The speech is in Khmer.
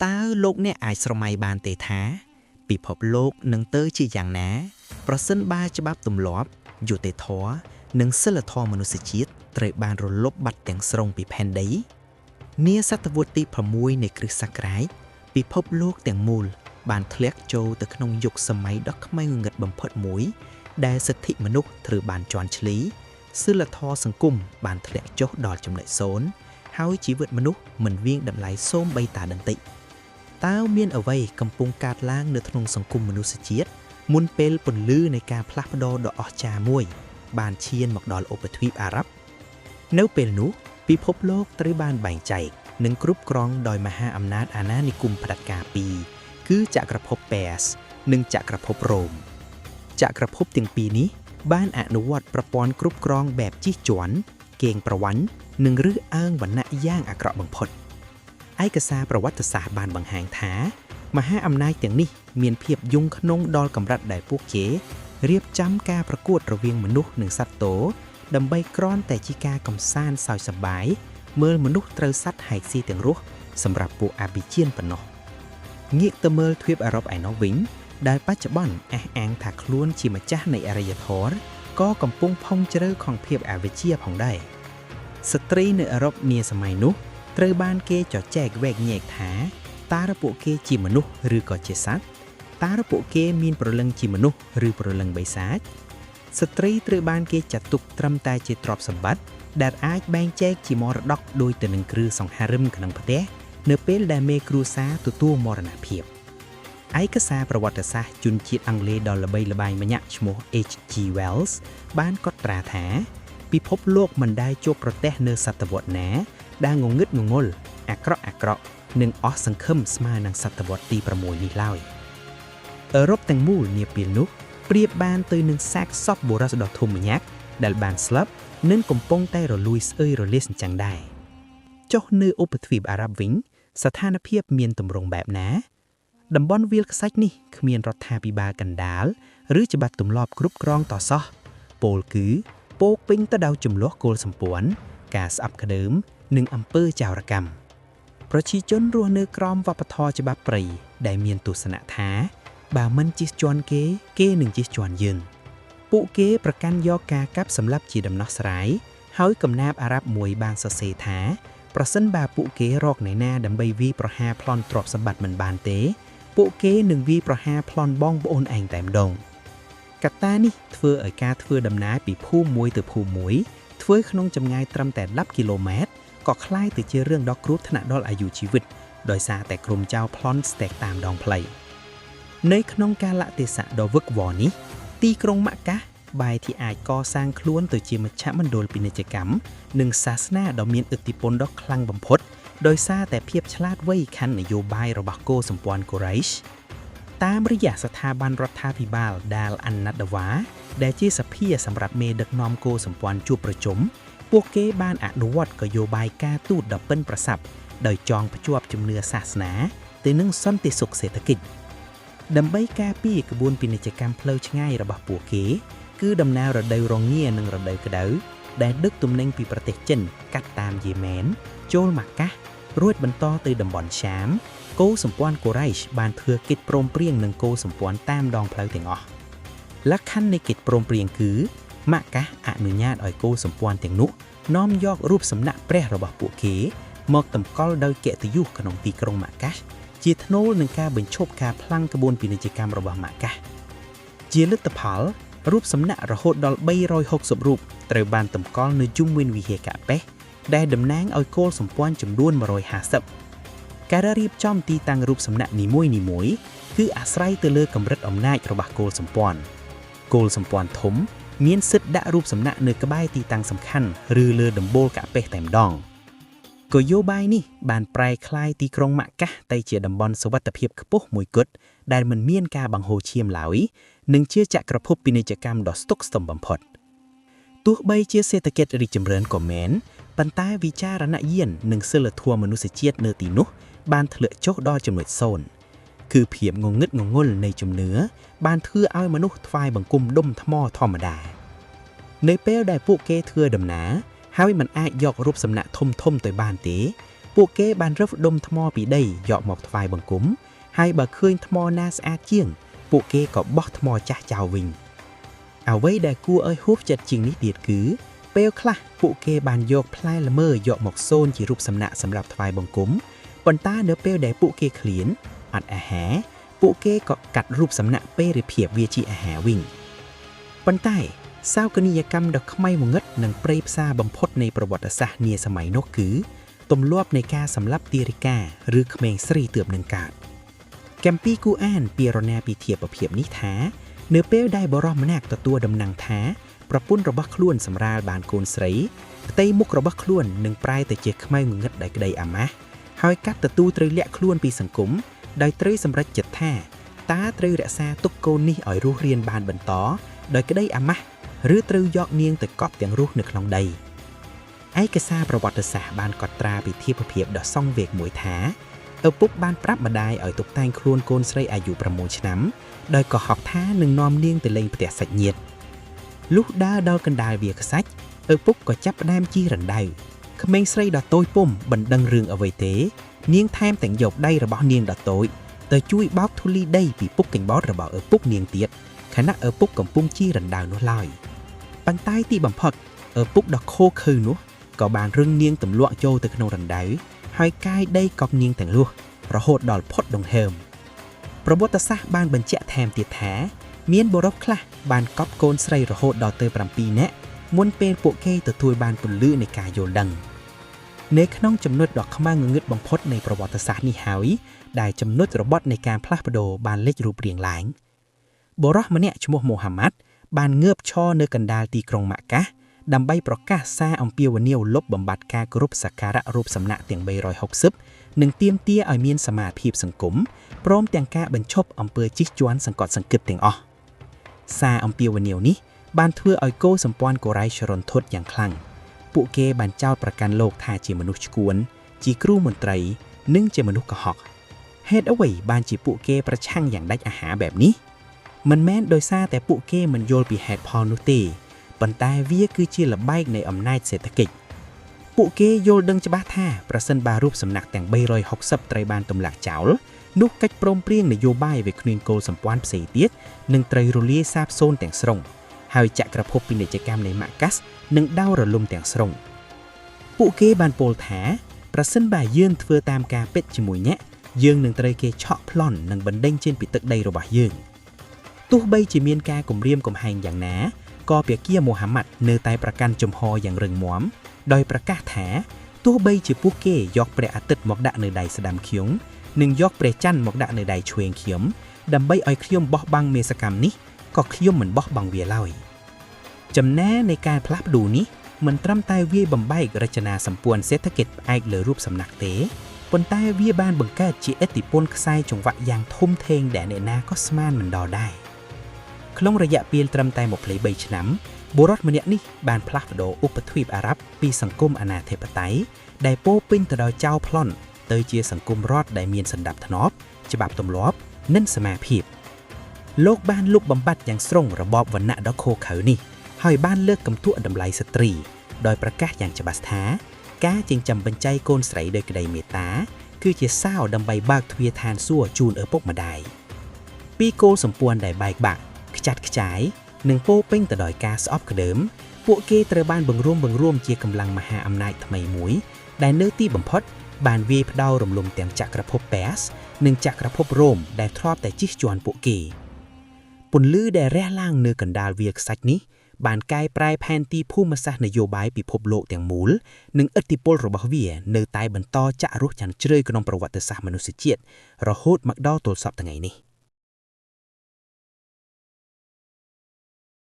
តើលោកអ្នកអាចស្រមៃបានទេថា ពិភពលោកនឹងទៅជាយ៉ាងណា ប្រសិនបើច្បាប់ទម្លាប់យុត្តិធម៌និងសីលធម៌មនុស្សជាតិត្រូវបានរលុបបាត់ទាំងស្រុងពីផែនដីនាសតវត្សទី6នៃគ្រិស្តសករាជពិភពលោកទាំងមូលបានធ្លាក់ចូលទៅក្នុងយុគសម័យដ៏ខ្មៅងងឹតបំផុតមួយ ដែលសិទ្ធិមនុស្សត្រូវបានជាន់ឈ្លីសីលធម៌សង្គមបានធ្លាក់ចុះដល់ចំណុចសូន្យហើយជីវិតមនុស្សមិនវាងតម្លៃសូម្បីតែបន្តិចតើមានអ្វីកំពុងកើតឡើងនៅក្នុងសង្គមមនុស្សជាតិមុនពេលពន្លឺនៃការផ្លាស់ប្ដូរដ៏អស្ចារ្យមួយ បានឈានមកដល់ឧបទ្វីបអារ៉ាប់នៅពេលនោះពិភពលោកត្រូវបានបែងចែកនិងគ្រប់គ្រងដោយមហាអំណាចអាណានិគមផ្ដាច់ការពីរគឺចក្រភពពែសនិងចក្រភពរ៉ូមចក្រភពទាំងពីរនេះបានអនុវត្តប្រព័ន្ធគ្រប់គ្រងបែបជិះជាន់កេងប្រវ័ញ្ចនិងរើសអើងវណ្ណៈយ៉ាងអាក្រក់បំផុតឯកសារប្រវត្តិសាស្ត្របានបង្ហាញថាមហាអំណាចទាំងនេះមានភាពយង់ឃ្នងដល់កម្រិតដែលពួកគេរៀបចំការប្រកួតរវាងមនុស្សនិងសត្វទោដើម្បីគ្រាន់តែជាការកំសាន្តសើចសប្បាយមើលមនុស្សត្រូវសត្វហែកស៊ីទាំងរស់សម្រាប់ពួកអាប៊ីជៀនប៉ុណ្ណោះងាកទៅមើលទ្វីបអឺរ៉ុបឯណោះវិញដែលបច្ចុប្បន្នអះអាងថាខ្លួនជាម្ចាស់នៃអរិយធម៌ក៏កំពុងផុងជ្រៅក្នុងភាពអវិជ្ជាផងដែរស្ត្រីនៅអឺរ៉ុបនាសម័យនោះត្រូវបានគេចចែកវែកញែកថាតើពួកគេជាមនុស្សឬក៏ជាសត្វតើពួកគេមានព្រលឹងជាមនុស្សឬព្រលឹងបិសាចស្ត្រីត្រូវបានគេចាត់ទុកត្រឹមតែជាទ្រព្យសម្បត្តិដែលអាចបែងចែកជាមរតកដោយទៅនឹងគ្រឿងសង្ហារឹមក្នុងផ្ទះនៅពេលដែលមេគ្រួសារទទួលមរណភាពឯកសារប្រវត្តិសាស្ត្រជនជាតិអង់គ្លេសដ៏ល្បីល្បាញម្នាក់ឈ្មោះ H.G. Wells បានកត់ត្រាថាពិភពលោកមិនដែលជួបប្រទះនៅសតវត្សណាដែលងងឹតងងល់អាក្រក់អាក្រក់និងអស់សង្ឃឹមស្មើនឹងសតវត្សទី6នេះឡើយអឺរ៉ុបទាំងមូលនាពេលនោះប្រៀបបានទៅនឹងសាកសពបុរសដ៏ធំម្នាក់ដែលបានស្លាប់និងកំពុងតែរលួយស្អុយរលាសអញ្ចឹងដែរចុះនៅឧបទ្វីបអារ៉ាប់វិញស្ថានភាពមានទម្រង់បែបណាតំបន់វាលខ្សាច់នេះគ្មានរដ្ឋាភិបាលកណ្ដាលឬច្បាប់ទម្លាប់គ្រប់គ្រងតសោះពោលគឺពោពេញទៅដោយចំនួនគោលសម្ព័ន្ធការស្អប់ខ្ពើមនិងអំពើចោរកម្មប្រជាជនរស់នៅក្រោមវប្បធម៌ច្បាប់ព្រៃដែលមានទស្សនៈថាបើមិនជិះជាន់គេគេនឹងជិះជាន់យើងពួកគេប្រកាន់យកការកាប់សម្លាប់ជាដំណោះស្រាយហើយកំណាបអារ៉ាប់មួយបានសរសេរថាប្រសិនបើពួកគេរកអ្នកណាដើម្បីវាយប្រហារប្លន់ទ្រព្យសម្បត្តិមិនបានទេពួកគេនឹងវាយប្រហារប្លន់បងប្អូនឯងតែម្ដងកត្តានេះធ្វើឲ្យការធ្វើដំណើរពីភូមិមួយទៅភូមិមួយធ្វើក្នុងចម្ងាយត្រឹមតែ10គីឡូម៉ែត្រក៏ក្លាយទៅជារឿងដ៏គ្រោះថ្នាក់ដល់អាយុជីវិតដោយសារតែក្រុមចៅប្លន់ស្ទែកតាមដងផ្លូវនៅក្នុងកាលៈទេសៈដ៏វឹកវរនេះទីក្រុងម៉ាក់កាសបែរជាអាចកសាងខ្លួនទៅជាមជ្ឈមណ្ឌលពាណិជ្ជកម្មនិងសាសនាដ៏មានឥទ្ធិពលដ៏ខ្លាំងបំផុតដោយសារតែភាពឆ្លាតវៃខាងនយោបាយរបស់កូសម្ព័ន្ធកូរ៉េសតាមរយៈស្ថាប័នរដ្ឋាភិបាលដាលអានណាដាវ៉ាដែលជាសភាសម្រាប់មេដឹកនាំកូសម្ព័ន្ធជួបប្រជុំពួកគេបានអនុវត្តនយោបាយការទូតដ៏ប៉ិនប្រសប់ដោយចងភ្ជាប់ជំនឿសាសនាទៅនឹងសន្តិសុខសេដ្ឋកិច្ចដើម្បីការពារក្បួនពាណិជ្ជកម្មផ្លូវឆ្ងាយរបស់ពួកគេគឺដំណើររដូវរងានិងរដូវក្តៅដែលដឹកទំនិញពីប្រទេសចិនកាត់តាមយេម៉ែនចូលម៉ាកាសរួចបន្តទៅតំបន់ឆាមកូសម្ព័ន្ធកូរ៉េសបានធ្វើកិច្ចព្រមព្រៀងនឹងកូសម្ព័ន្ធតាមដងផ្លូវទាំងអស់លក្ខខណ្ឌនៃកិច្ចព្រមព្រៀងគឺម៉ាកាសអនុញ្ញាតឲ្យកូសម្ព័ន្ធទាំងនោះនាំយករូបសំណាកព្រះរបស់ពួកគេមកតម្កល់ដោយកិត្តិយសក្នុងទីក្រុងម៉ាកាសជាថ្នូរនឹងការបញ្ឈប់ការផ្លាំងក្បួនពាណិជ្ជកម្មរបស់ម៉ាកាសជាលទ្ធផលរូបសំណាករហូតដល់360រូបត្រូវបានតម្កល់នៅជុំវិញវិហារកាបេះដែលតំណាងឲ្យគោលសម្ព័ន្ធចំនួន150ការរៀបចំទីតាំងរូបសំណាកនីមួយៗគឺអាស្រ័យទៅលើកម្រិតអំណាចរបស់គោលសម្ព័ន្ធគោលសម្ព័ន្ធធំមានសិទ្ធិដាក់រូបសំណាកនៅក្បែរទីតាំងសំខាន់ឬលើដំបូលកាបេះតែម្ដងនយោបាយនេះបានប្រែក្លាយទីក្រុងម៉ាកាសទៅជាតំបន់សុវត្ថិភាពខ្ពស់មួយគត់ដែលមិនមានការបង្ហូរឈាមឡើយនិងជាចក្រភពពាណិជ្ជកម្មដ៏ស្ទុកស្ទំបំផុតទោះបីជាសេដ្ឋកិច្ចរីកចម្រើនក៏មែនប៉ុន្តែវិចារណយាននិងសីលធម៌មនុស្សជាតិនៅទីនោះបានធ្លាក់ចុះដល់ចំណុចសូន្យគឺភាពងងឹតងងល់នៃជំនឿបានធ្វើឲ្យមនុស្សថ្វាយបង្គំដុំថ្មធម្មតានៅពេលដែលពួកគេធ្វើដំណើរហើយមិនអាចយករូបសំណាកធំៗទៅបានទេ ពួកគេបានរើសដុំថ្មពីដីយកមកថ្វាយបង្គំហើយបើឃើញថ្មណាស្អាតជាងពួកគេក៏បោះថ្មចាស់ចោលវិញអ្វីដែលគួរឲ្យហួសចិត្តជាងនេះទៀតគឺពេលខ្លះពួកគេបានយកផ្លែល្មើយកមកសូនជារូបសំណាកសម្រាប់ថ្វាយបង្គំប៉ុន្តែនៅពេលដែលពួកគេឃ្លានអត់អាហារពួកគេក៏កាត់រូបសំណាកពេលរិភាពវាជាអាហារវិញប៉ុន្តែសោកនីយកម្មដ៏ខ្មៅងងឹតនិងព្រៃផ្សាបំផុតនៃប្រវត្តិសាស្ត្រនាសម័យនោះគឺទម្លាប់នៃការសម្លាប់ទារិកាឬក្មេងស្រីទើបនឹងកើតគម្ពីរគូអានពិរណាពីធៀបភាពនេះថានៅពេលដែលបុរសម្នាក់ទទួលដំណឹងថាប្រពន្ធរបស់ខ្លួនសម្រាលបានកូនស្រីផ្ទៃមុខរបស់ខ្លួននឹងប្រែទៅជាខ្មៅងងឹតដោយក្តីអាម៉ាស់ហើយកាត់ទទួលត្រូវលាក់ខ្លួនពីសង្គមដោយត្រូវសម្រេចចិត្តថាតើត្រូវរក្សាទុកកូននេះឲ្យរស់រានបានបន្តដោយក្តីអាម៉ាស់ឬត្រូវយកនាងទៅកប់ទាំងរស់នៅក្នុងដីឯកសារប្រវត្តិសាស្ត្របានកត់ត្រាពីធៀបភាពដ៏សង្វេគមួយថាឪពុកបានប្រាប់ម្ដាយឲ្យតុបតែងខ្លួនកូនស្រីអាយុ6ឆ្នាំដោយកុហកថានឹងនាំនាងទៅលេងផ្ទះសាច់ញាតិលុះដើរដល់កណ្ដាលវាលខ្សាច់ឪពុកក៏ចាប់ផ្ដើមជិះរណ្ដៅក្មេងស្រីដ៏តូចពុំមិនដឹងរឿងអ្វីទេនាងថែមទាំងយកដៃរបស់នាងដ៏តូចទៅជួយបោកធូលីដីពីពុកកញ្បោតរបស់ឪពុកនាងទៀតខណៈឪពុកកំពុងជិះរណ្ដៅនោះឡើយប៉ុន្តែទីបំផុតឪពុកដ៏ខូខើនោះក៏បានរឹងនាងទម្លាក់ចូលទៅក្នុងរណ្ដៅហើយកាយដីកប់នាងទាំងលុះរហូតដល់ផុតដង្ហើមប្រវត្តិសាស្ត្របានបញ្ជាក់ថែមទៀតថាមានបុរសខ្លះបានកប់កូនស្រីរហូតដល់ទៅ7នាក់មុនពេលពួកគេទទួលបានពន្លឺនៃការយល់ដឹងនៅក្នុងចំណុចដ៏ខ្មៅងងឹតបំផុតនៃប្រវត្តិសាស្ត្រនេះហើយដែលចំណុចរបត់នៃការផ្លាស់ប្ដូរបានលេចរូបរាងឡើងបុរសម្នាក់ឈ្មោះមូហាម៉ាត់បានងើបឈរនៅកណ្ដាលទីក្រុងម៉ាកាសដើម្បីប្រកាសសារអំពាវនាវលុបបំបាត់ការគោរពសក្ការៈរូបសំណាកទាំង360និងទាមទារឲ្យមានសមាភាពសង្គមព្រមទាំងការបញ្ឈប់អំពើជិះជាន់សង្កត់សង្កិតទាំងអស់សារអំពាវនាវនេះបានធ្វើឲ្យកូសម្ព័ន្ធកូរ៉ៃរន្ធត់យ៉ាងខ្លាំងពួកគេបានចោទប្រកាន់លោកថាជាមនុស្សឆ្កួនជាគ្រូមន្ត្រីនិងជាមនុស្សកុហកហេតុអ្វីបានជាពួកគេប្រឆាំងយ៉ាងដាច់អាហារបែបនេះមិនមែនដោយសារតែពួកគេមិនយល់ពីហេតុផលនោះទេប៉ុន្តែវាគឺជាល្បែងនៃអំណាចសេដ្ឋកិច្ចពួកគេយល់ដឹងច្បាស់ថាប្រសិនបើរូបសំណាកទាំង360ត្រូវបានទម្លាក់ចោលនោះកិច្ចព្រមព្រៀងនយោបាយវាគ្មានកូលសម្ព័ន្ធផ្សេងទៀតនឹងត្រូវរលាយសាបសូន្យទាំងស្រុងហើយចក្រភពពាណិជ្ជកម្មនៃម៉ាកាសនឹងដៅរលំទាំងស្រុងពួកគេបានពោលថាប្រសិនបើយើងធ្វើតាមការពិតជាមួយអ្នកយើងនឹងត្រូវគេឆក់ប្លន់និងបណ្ដេញចេញពីទឹកដីរបស់យើងទោះបីជាមានការគំរាមកំហែងយ៉ាងណាក៏ពាគាមូហាម៉ាត់នៅតែប្រកាន់ជំហរយ៉ាងរឹងមាំដោយប្រកាសថាទោះបីជាពួកគេយកព្រះអាទិត្យមកដាក់នៅដៃស្ដាំខ្ញុំនិងយកព្រះច័ន្ទមកដាក់នៅដៃឆ្វេងខ្ញុំដើម្បីឲ្យខ្ញុំបោះបង់មេសកម្មនេះក៏ខ្ញុំមិនបោះបង់វាឡើយចំណែកនៃការផ្លាស់ប្ដូរនេះមិនត្រឹមតែវាយបំបែករចនាសម្ព័ន្ធសេដ្ឋកិច្ចផ្អែកលើរូបសំណាកទេប៉ុន្តែវាបានបង្កើតជាឥទ្ធិពលខ្សែចង្វាក់យ៉ាងធំធេងដែលអ្នកណាក៏ស្មានមិនដល់ដែរក្នុងរយៈពេលត្រឹមតែ23ឆ្នាំបុរសម្នាក់នេះបានផ្លាស់ប្ដូរឧបទ្វីបអារ៉ាប់ពីសង្គមអាណាធិបតេយ្យដែលពោពេញទៅដោយចោរប្លន់ទៅជាសង្គមរដ្ឋដែលមានសណ្ដាប់ធ្នាប់ច្បាប់ទម្លាប់និងសមាភាពលោកបានលុបបំបាត់យ៉ាងស្រុងរបបវណ្ណៈដ៏ឃោរឃៅនេះហើយបានលើកកម្ពស់តម្លៃស្ត្រីដោយប្រកាសយ៉ាងច្បាស់ថាការចិញ្ចឹមបញ្ចៃកូនស្រីដោយក្តីមេត្តាគឺជាសោដើម្បីបើកទ្វារឋានសួគ៌ជូនឪពុកម្ដាយពីគោលសម្ព័ន្ធដែលបែកបាក់ខ្ចាត់ខ្ចាយនិងពោពេញទៅដោយការស្អប់ក្តើមពួកគេត្រូវបានបង្រួមជាកម្លាំងមហាអំណាចថ្មីមួយដែលនៅទីបំផុតបានវាយផ្ដោរំលំទាំងចក្រភពប៉ែសនិងចក្រភពរ៉ូមដែលធ្លាប់តែជិះជាន់ពួកគេពន្លឺដែលរះឡើងនៅកណ្ដាលវាលខ្សាច់នេះបានកែប្រែផែនទីភូមិសាស្ត្រនយោបាយពិភពលោកទាំងមូលនិងឥទ្ធិពលរបស់វានៅតែបន្តចាក់ឫសយ៉ាងជ្រៅក្នុងប្រវត្តិសាស្ត្រមនុស្សជាតិរហូតមកដល់ទល់សព្វថ្ងៃនេះ។